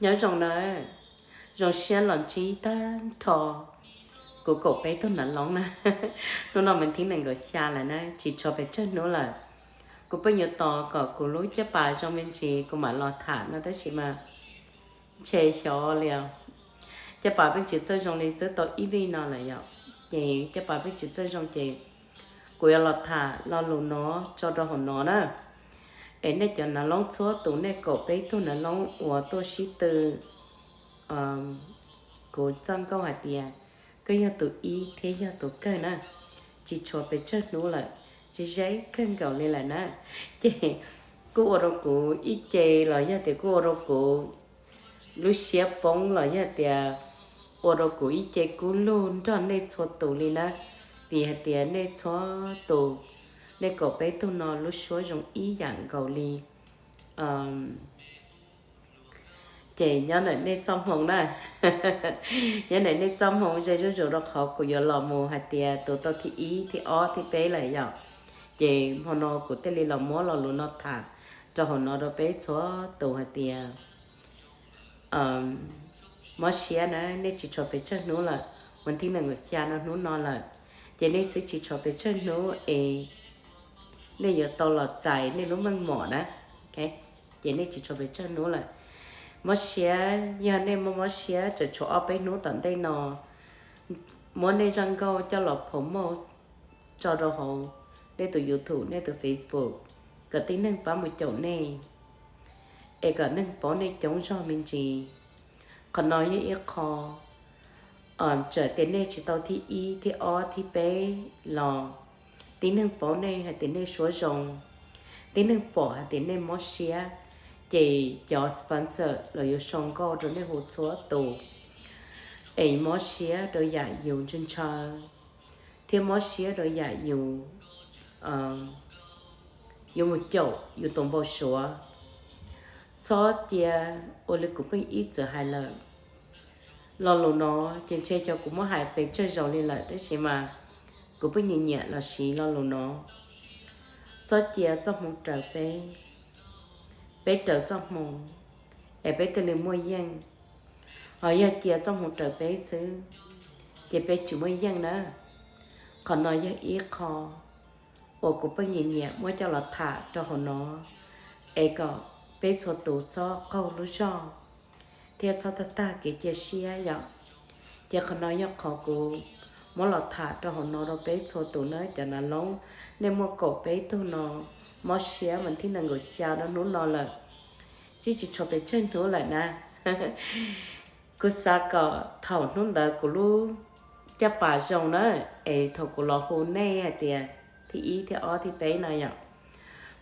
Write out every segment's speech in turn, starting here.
Nyob zoo na, zoo siab los ntsib tag nrho kuv kaum peb tug nav loob na. Hnub no mas thib nees nkaum xya lawm na, tsis tshuav pes tsawg hnub lawm. Kuv pheej yuav tos kom kuv lub caj pas zoo me ntsis kuv mam los tham no tab sis mas ntshe xyov li os. Caj pas pheej tsis txawj zoo li twb tau ib vij no lawm yom. Ces caj pas pheej tsis txawj zoo ces kuv yuav los tham lo lus no tso rau hauv no na. Es nej cov nav loob txhua tus, nej kaum peb tug nav loob uas tuaj sib tw kuv txoj nkauj hais tias koj yog tus ib thiab yog tus kawg na, tsis tshuav pes tsawg hnub lawm, ze ze kawg nkaus li lawm na. Ces kuj ua rau kuv ib ce los yog tias kuj ua rau kuv lub siab poob los yog tias ua rau kuv ib ce kub lug nrog nej txhua tus li na, vim hais tias nej txhua tus, nej kaum peb tug no lub suab zoo ib yam nkaus li. Ces nyob ntawm nej txoj hmoo na, nyob ntawm nej txoj hmoo ze zuj zus rau qhov kuv yuav los mus hais tias tus tau thib ib, thib ob, thib peb lawm yom. Ces hmo no kuv thiaj li los muab lo lus no tham rau hauv no rau peb txhua tus hais tias mob siab na, nej tsis tshuav pes tsawg hnub lawm, ua thib nees nkaum xya no hnub no lawm, ces nej xwb tsis tshuav pes tsawg hnub es nej yuav tau los txais nej lub meej mom na. Ces nej tsis tshuav pes tsawg hnub lawm. Mob siab, yog nej muaj mob siab tseem tshuav ob peb hnub tom ntej no, muab nej zaj nkauj coj los promote tso rau hauv nej tus YouTube, nej tus Facebook, kom tib neeg pab mus caum nej, es kom neeg paub nej coob zog me ntsis. Qhov no yog ib qho, txawm tias nej tsis tau thib ib, thib ob, thib peb los tib neeg paub nej hais tias nej suab zoo, tib neeg pom hais tias nej mob siab, ces cov sponsor los yuav sau nkauj rau nej hu txhua tus. Es mob siab rau yam yus ntshaw ntshaw, thiab mob siab rau yam yus, yus mus caum yus tus npau suav. Txhob cia, ua li kuv pheej ib txwm hais lawm, lo lus no ces ntshe xyov kuv muab hais pes tsawg zaus li lawm tab sis mas kuv pheej nyiam nyiam los siv lo lus no. Txhob cia txoj hmoo raws peb, peb raws txoj hmoo, es peb thiaj li muaj yeej. Ho yog cia txoj hmoo raws peb xwb, ces peb tsis muaj yeej na. Qhov no yog ib qho uas kuv pheej nyiam nyiam muab coj los tham rau hauv no, es kom peb txhua tus txhob qaug lub zog thiab txhob tag tag kev cia siab yom. Ces qhov no yog qhov kuv muab los tham rau hauv no rau peb txhua tus na cov nav loob. Nej muaj kaum peb tug no mob siab mas thib nees nkaum xya rau hnub no lawm, tsis tsis tshuav pes tsawg hnub lawm na. Kuv xav kom thaum hnub ntawd kuv lub caj pas zoo na, es thaum kuv los hu nej hais tias thib ib, thib ob, thib peb no yom,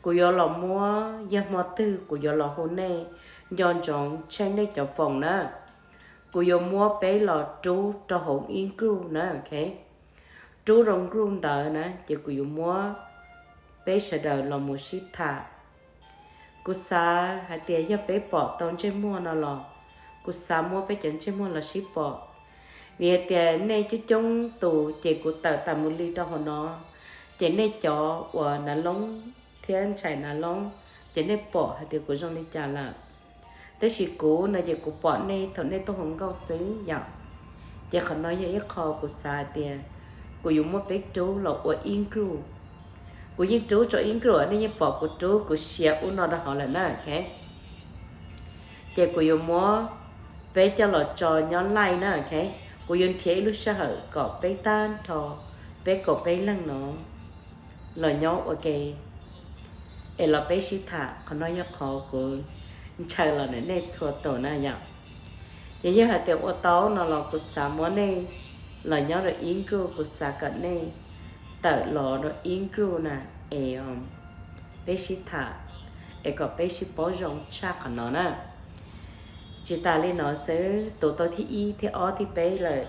kuv yuav los muab, yog hmo twg kuv yuav los hu nej, nco ntsoov tsheej nej cov foos na. Kuv yuav muab peb los rub rau hauv ib group na, ok. Rub rau group ntawd na ces kuv yuav muab peb sawv daws los mus sib tham. Kuv xav hais tias yog peb pom tau ntsej muag no los kuv xav muab peb cov ntsej muag los sib pom. Vim hais tias nej coob coob tus ces kuv tawm tas mus li rau hauv no, ces nej cov uas nav loob thiab ntxhais nav loob, ces nej pom hais tias kuv zoo li cas lawm. Tab sis kuv no ces kuv pom nej thaum nej tuaj hu nkauj xwb yom. Ces qhov no yog ib qho kuv xav hais tias kuv yuav muab peb rub los ua ib group. Kuv yeej rub tso ib group, nej yeej pom kuv rub kuv share ub no rau hauv lawm na, ok. Ces kuv yuav muab peb coj los tso nyob live na, ok. Kuv yuav nrhiav ib lub sij hawm kom peb tag nrho peb kaum peb leeg no los nyob ua ke es los peb sib tham. Qhov no yog qhov kuv ntshaw los ntawm nej txhua tus na yom. Ces yog hais tias ua tau no los kuv xav muab nej los nyob rau ib group, kuv xav kom nej tawm los rau ib group na, es peb sib tham, es kom peb sib paub zoo tshaj qhov no na. Tsis tas li no xwb, tus tau thib ib, thib ob, thib peb lawm,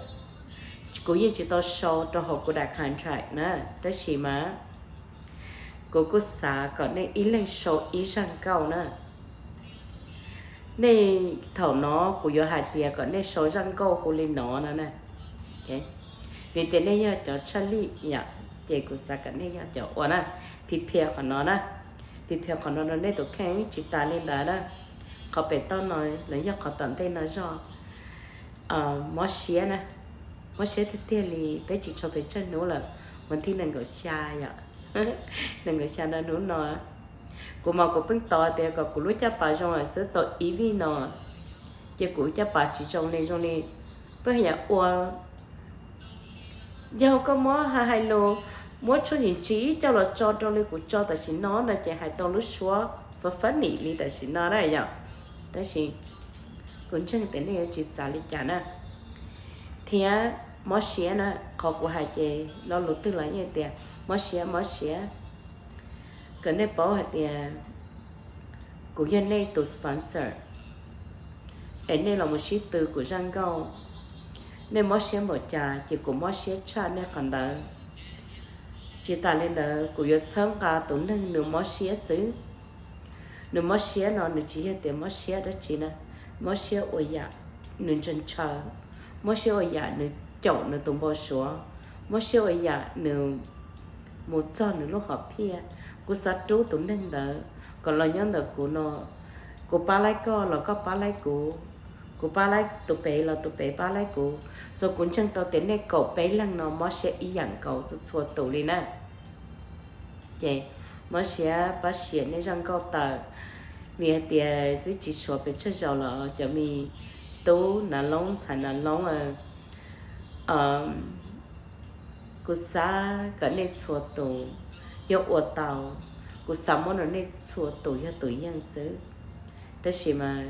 kuv yeej tsis tau sau rau hauv kuv daim contract na, tab sis mas kuv kuj xav kom nej ib leeg sau ib zaj nkauj na. Nej, thaum no kuv yuav hais tias kom nej sau zaj nkauj hu li no no na. Vim tias nej yog cov tshaj lij yom, ces kuv xav kom nej yog cov ua na, phim phiaj qhov no na, phim phiaj qhov no rau nej tus kheej. Tsis tas li ntawd na, qhov pem toj no los yog qhov tom ntej no zog. Mob siab na, mob siab tiag tiag li, peb tsis tshua pes tsawg hnub lawm, vas thib nees nkaum xya yom, nees nkaum xya no hnub no. Kuv mas kuv pheej tos tias kom kuv lub caj pas zoo lawm xwb, tau ib vij no ces kuv caj pas tsis zoo li, zoo li pheej yam ua, yog koj muab hais lus, muab tshuaj ntsim ntsim coj los tso rau li kuv tso tam sim no no ces hais tau lub suab fab fab nim li tam sim no na yom. Tab sis kuv ntseeg tias nej yuav tsis xav li cas na. Thiab mob siab na, qhov kuv hais ces lo lus twg los yeej tias mob siab mob siab. Kom nej paub hais tias kuv yog nej tus sponsor, es nej los mus sib tw kuv zaj nkauj, nej mob siab npaum cas ces kuv mob siab tshaj nej qhov ntawd. Tsis tas li ntawd kuv yuav txhawb nqa tus neeg nws mob siab xwb. Nws mob siab no nws tsis yog tias mob siab dab tsi na, mob siab ua yam nws ntshaw ntshaw, mob siab ua yam nws caum nws tus npau suav, mob siab ua yam nws mus txog nws lub hom phiaj. Kuv xav rub tus neeg ntawd kom los nyob ntawm kuv no, kuv pab laib koj los koj pab laib kuv, kuv pab laib tus pem los tus pem pab laib kuv. So kuv ntseeg tau tias nej kaum peb leeg no mob siab ib yam nkaus txhua txhua tus li na. Ces mob siab pab siam nej zaj nkauj tawm, vim hais tias twb tsis suav pes tsawg zaus los cov me tub Nav Loob ntxhais Nav Loob, kuv xav kom nej txhua tus yog ua tau, kuv xav muab rau nej txhua tus yog tus yeej xwb. Tab sis mas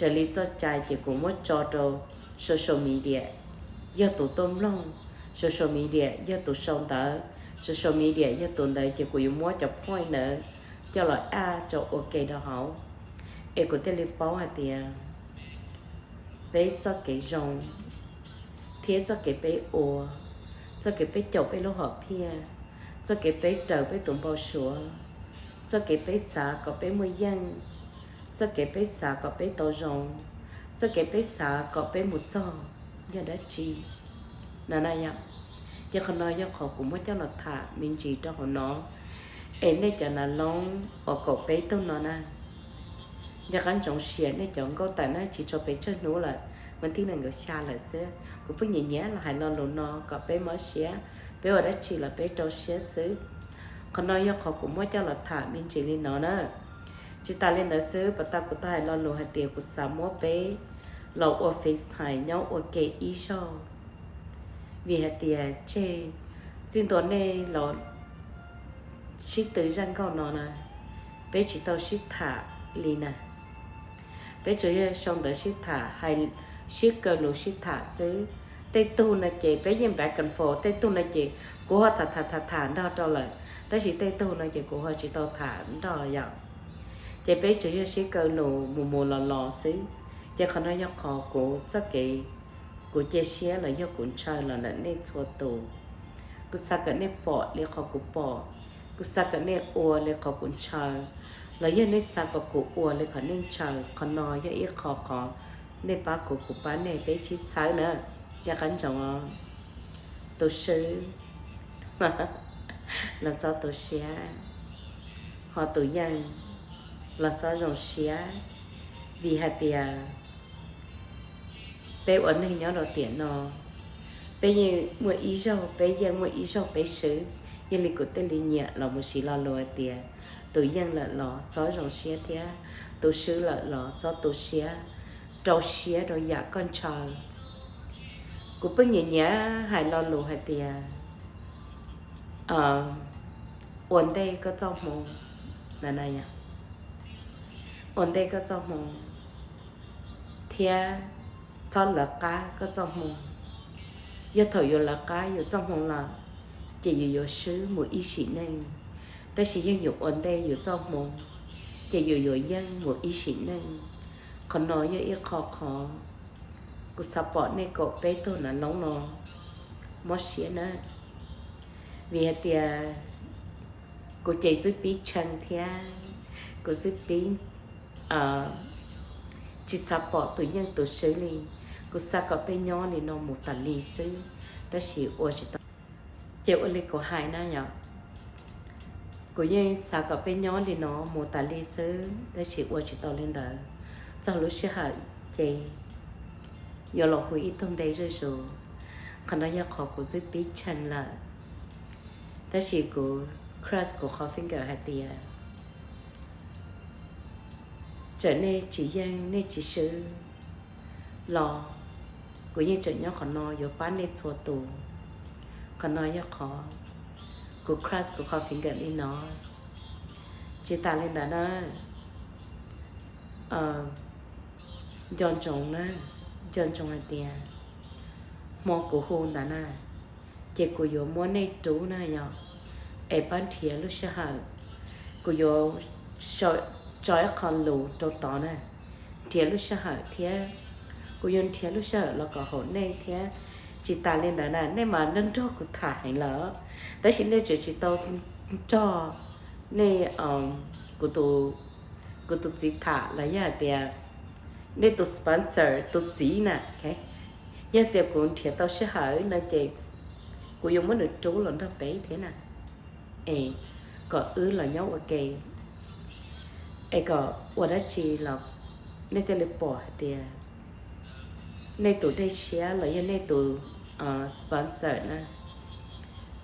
raws li txoj cai ces kuv muab tso rau social media, yog tus tuaj mloog, social media yog tus sau ntawv, social media yog tus ntawd ces kuv yuav muab cov point ntawd coj los add rau ua ke rau hauv. Es kuv thiaj li paub hais tias peb txoj kev zoo thiab txoj kev peb ua, txoj kev peb caum peb lub hom phiaj, txoj kev peb raws peb tus npau suav, txoj kev peb xav kom peb muaj yeej, txoj kev peb xav kom peb tau zoo, txoj kev peb xav kom peb mus txog yog dab tsi no na yom. Ces qhov no yog qhov kuv muab coj los tham me ntsis rau hauv no. Es nej cov Nav Loob uas kaum peb tug no na, nco qab ntsoov siam nej cov nkauj tawm na, tsis tshua pes tsawg hnub lawm, vas thib nees nkaum xya lawm xwb. Kuv pheej nyiam nyiam los hais lo lus no kom peb mob siab, peb ua dab tsi los peb rau siab xwb. Qhov no yog qhov kuv muab coj los tham me ntsis li no na. Tsis tas li ntawd xwb, puas tas kuv tau hais lo lus hais tias kuv xav muab peb los ua FaceTime nyob ua ke ib zaug, vim hais tias tseg txij ntua nej los sib tw zaj nkauj no na, peb tsis tau sib tham li na. Peb tsuas yog sau ntawv sib tham, hais sib kaw lus sib tham xwb. Tej tug no ces peb yeej back and forth, tej tug no ces kuv ho tham tham tham tham nrog rau lawm, tab sis tej tug no ces kuv ho tsis tau tham nrog yom. Ces peb tsuas yog sib kaw lus mus mus los los xwb. Ces qhov no yog qhov kuv txoj kev, kuv cia siab los yog kuv ntshaw los ntawm nej txhua tus. Kuv xav kom nej pom li qhov kuv pom, kuv xav kom nej ua li qhov kuv ntshaw, los yog nej xav kom kuv ua li qhov nej ntshaw. Qhov no yog ib qho qhov nej pab kuv, kuv pab nej, peb sib txhawb na. Nco qab ntsoov os, tus swb los txhob tu siab, ho tus yeej los txhob zoo siab, vim hais tias peb ua neeg nyob rau tiam no, peb yeej muaj ib zaug peb yeej, muaj ib zaug peb swb. Yog li kuv thiaj li nyiam los mus siv lo lus hais tias tus yeej lawm los txhob zoo siab thiab tus swb lawm los txhob tu siab, rau siab rau yam koj ntshaw. Kuv pheej nyiam nyiam hais lo lus hais tias ua ntej koj txoj hmoo, ua ntej koj txoj hmoo thiab txhob lawv qab koj txoj hmoo. Yog thaum yus lawv qab yus txoj hmoo lawm, ces yus yuav swb mus ib sim neej. Tab sis yog yus ua ntej yus txoj hmoo, ces yus yuav yeej mus ib sim neej. Qhov no yog ib qho qhov kuv xav pom nej kaum peb tug Nav Loob no mob siab na, vim hais tias kuv ces twb pib tshee thiab, kuv twb pib tsis xav pom tus yeej tus swb li. Kuv xav kom peb nyob li no mus tas li xwb, tab sis ua tsis tau. Ces ua li kuv hais na yom, kuv yeej xav kom peb nyob li no mus tas li xwb, tab sis ua tsis tau li ntawd. txog lub sij hawm ces yuav los hu ib tug npe zuj zus. Qhov no yog qhov kuv twb pib tshee lawm, tab sis kuv cross kuv qhov finger hais tias txawm nej tsis yeej nej tsis swb los kuv yeej tseem nyob qhov no yuav pab nej txhua tus. Qhov no yog qhov kuv cross kuv qhov finger li no. Tsis tas li ntawd na, nco ntsoov na, nco ntsoov hais tias hmo kuv hu ntawd na, ces kuv yuav muab nej rub na yog, es pab nrhiav lub sij hawm. Kuv yuav tso ib qho lus rau tod na, nrhiav lub sij hawm thiab, kuv yuav nrhiav lub sij hawm los kom haum nej thiab. Tsis tas li ntawd na, nej mas nrog nrog kuv tham heev lawm, tab sis nej tseem tsis tau nrog nej, kuv tus, kuv tus txiv tham los yog hais tias nej tus sponsor tus txiv na. Yog tias kuv nrhiav tau sij hawm no ces kuv yuav muab nws rub los nrog peb thiab na, es kom wb los nyob ua ke, es kom ua dab tsi los nej thiaj li pom hais tias nej tus dej siab los yog nej tus sponsor na,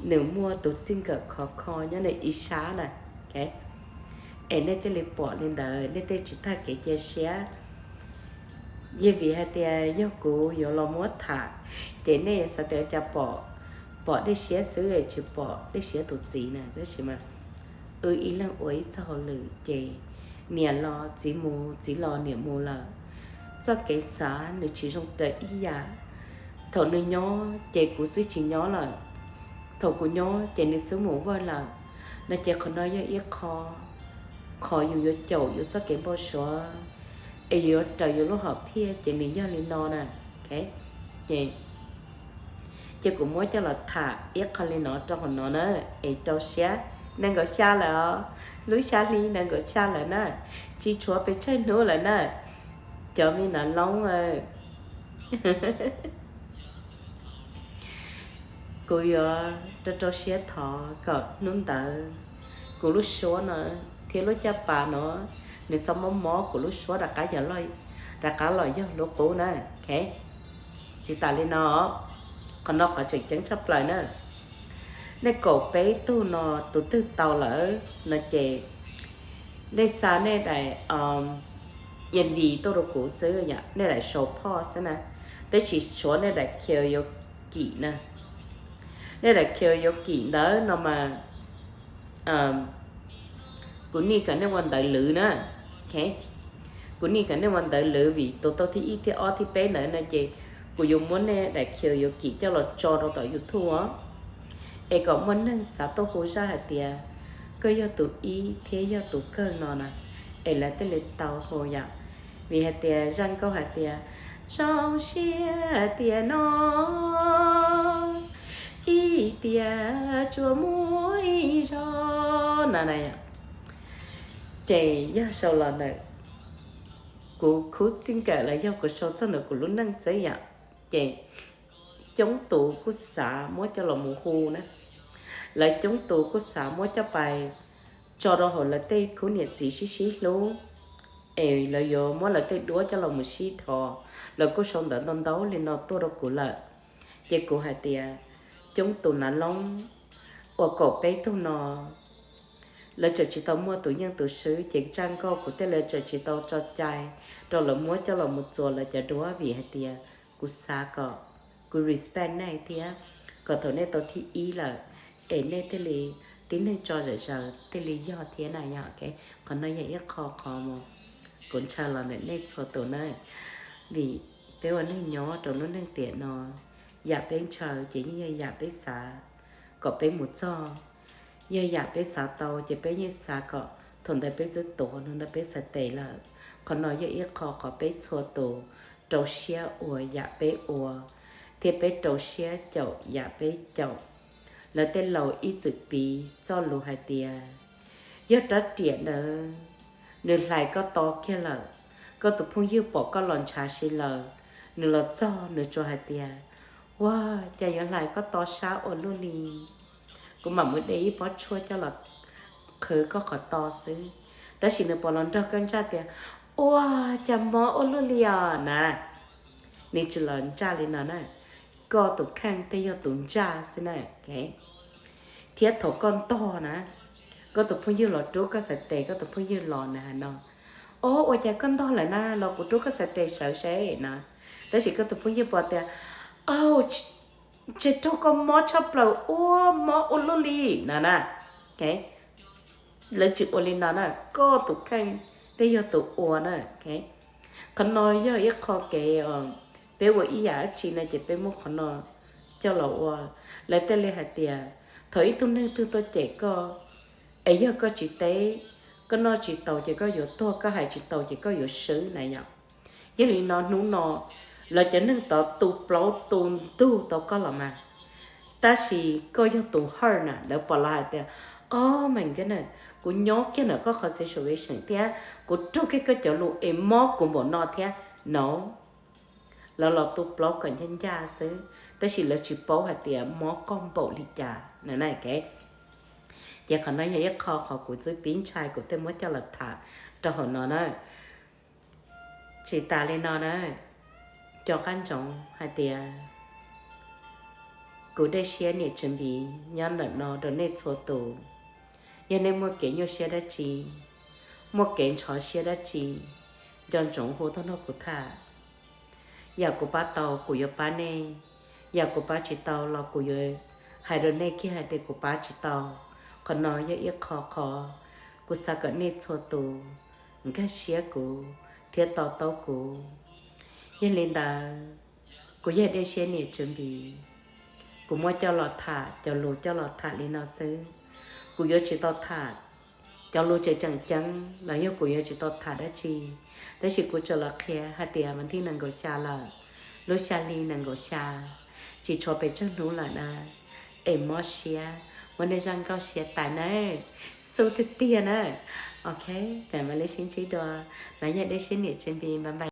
nws muaj tus txij nkawm khov kho nyob nws ib sab na. Es nej thiaj li pom li ntawd, nej thiaj tsis tag kev cia siab. Yog vim hais tias yog kuv yuav los muab tham, ces nej xav tias cas pom, pom dej siab xwb tsis pom dej siab tus txiv na. Tab sis mas wb ib leeg ua ib txoj hauj lwm ces niam los txiv mus, txiv los niam mus lawm. Txoj kev xav nws tsis zoo raws ib yam. Thaum nws nyob ces kuv twb tsis nyob lawm, thaum kuv nyob ces nws twb mus vaj lawm. No ces qhov no yog ib qho, qhov yus yuav caum yus txoj kev npau suav, es yuav raws yus lub hom phiaj ces nws yog li no na. Ces, ces kuv muab coj los tham ib qho li no rau hauv no na, es rau siab. Nees nkaum xya lawm os, lub xya hli nees nkaum xya lawm na, tsis tshuav pes tsawg hnub lawm na, cov me nav loob. Kuv yuav rau rau siab thov kom hnub ntawd kuv lub suab no thiab lub caj pas no nws txhob mob mob kuv lub suab rov qab, rov qab los yog lub qub na. Tsis tas li no, qhov no qhov tseem ceeb tshaj plaws na. Nej kaum peb tug no tus twg tau lawm no ces nej xa nej daim invite tuaj rau kuv xwb, nej daim show phooj xwb na, tab sis tshuav nej daim karaoke na. Nej daim karaoke ntawd no mas kuv need kom nej ua ntawv lwv na. Kuv need kom nej ua ntawv lwv vim tus tau thib ib thib ob thib peb ntawd no ces kuv yuav muab nej daim karaoke coj los tso rau tom YouTube os. Es kom muaj neeg xav tuaj hu zaj hais tias koj yog tus ib thiab yog tus kawg no na, es lawv thiaj li tau hu yom. Vim hais tias zaj nkauj hais tias zoo siab tias no, ib tiam tsuas muaj ib zaug no na. Ces yog sau los ntawm kuv khub txij nkawm los yog kuv sau txog ntawm kuv lub neej xwb yom. Ces coob tus kuj xav muab coj los mus hu na, lawv coob tus kuj xav muab coj pais tso rau hauv lawv tej khub niam txiv sib sib hlub, es lawv yuav muab lawv tej duab coj los mus sib dhos. Lawv kuj sau ntawv ntau ntau li no tuaj rau kuv lawm. Ces kuv hais tias coob tus nav loob uas kaum peb tug no, lawv tseem tsis tau muaj tus yeej tus swb, ces zaj nkauj kuv thiaj li tseem tsis tau tso cai rau lawv muab coj los mus txuas lawv cov duab, vim hais tias kuv xav kom, kuv respect nej thiab, kom thaum nej tau thib ib lawm es nej thiaj li, tib neeg tso zam zaws thiaj li yog thiab na yom. Qhov no yog ib qho qhov mus kuv ntshaw los ntawm nej txhua tus na, vim peb ua neeg nyob rau lub neej tiam no, yam peb ntshaw ces yeej yog yam peb xav kom peb mus txog, yog yam peb xav tau ces peb yeej xav kom thaum ntawd peb twb tuav, hnub ntawd peb txhais tes lawm. Qhov no yog ib qho qhov peb txhua tus rau siab ua yam peb ua, thiab peb rau siab caum yam peb caum. Lawv tej laus ib txwm piv txoj lus hais tias, yog rab riam ntawd nws hlais koj to kiag lawm, koj tus phooj ywg pom koj los ntshav si lawm, nws los txog nws tsuas hais tias, ua cas yuav hlais koj to sab ua luaj li, kuv mam mus de ib pob tshuaj coj los qhwv koj qhov to xwb. Tab sis nws puas los nrog koj ntsaj tias, Ua cas mob ua luaj li os na. Nws tsis los ntsaj li no na, koj tus kheej thiaj yog tus ntsaj xwb na. Thiab thaum koj ntog na, koj tus phooj ywg los rub koj txhais tes, koj tus phooj ywg los na hais no, o, ua cas koj ntog lawm na, los kuv rub koj txhais tes sawv seb na. Tab sis koj tus phooj ywg pom tias, o, ntshe raug koj mob tshaj plaws, ua mob ua luaj li no na. Lawv tsis ua li no na, koj tus kheej thiaj yog tus ua na. Qhov no yog ib qho kev, peb ua ib yam dab tsi no ces peb muab qhov no coj los ua. Lawv thiaj li hais tias thaum ib tug neeg twg tuaj cem koj, es yog koj tsis teb, koj noj tsis tau ces koj yuav tuag, koj hais tsis tau ces koj yuav swb na yom. Yog li no hnub no lawv cov neeg tod tu plaub tu ntug tau koj los mas, tab sis koj yog tus hurt na, lawv pom los hais tias, o, meem kab na, kuv nyob kiag ntawm koj qhov situation thiab kuv raug kiag koj cov lus es mob kuv npaum no thiab no. Lawv los tu plaub kom ncaj ncaj xwb, tab sis lawv tsis paub hais tias mob koj npaum li cas na. Ces qhov no yog ib qho qhov kuv txwb pib ntshai kuv thiaj muab coj los tham rau hauv no na. Tsis tas li no na, cov qab ntsoov hais tias kuv dej siab niam tsev npiv nyob ntawm no rau nej txhua tus. Yog nej muaj kev nyuaj siab dab tsi, muaj kev ntxhov siab dab tsi, nco ntsoov hu tuaj nrog kuv tham. Yam kuv pab tau kuv yuav pab nej, yam kuv pab tsis tau los kuv yuav hais rau nej kiag hais tias kuv pab tsis tau. Qhov no yog ib qho qhov kuv xav kom nej txhua tus nkag siab kuv thiab to taub kuv. Yog li ntawd, kuv yog dej siab niam tsev npiv, kuv muab coj los tham cov lus coj los tham li no xwb. Kuv yuav tsis tau tham cov lus tseem tseem ceeb los yog kuv yuav tsis tau tham dab tsi, tab sis kuv tsuas los qhia hais tias vas thib nees nkaum xya lawm, lub xya hli nees nkaum xya tsis tshuav pes tsawg hnub lawm na, es mob siab, muab nej zaj nkauj siav tas na, xub tiag tiag na. Ok, peb mam li sib ntsib dua. No yog dej siab niam tsev npiv, bye bye.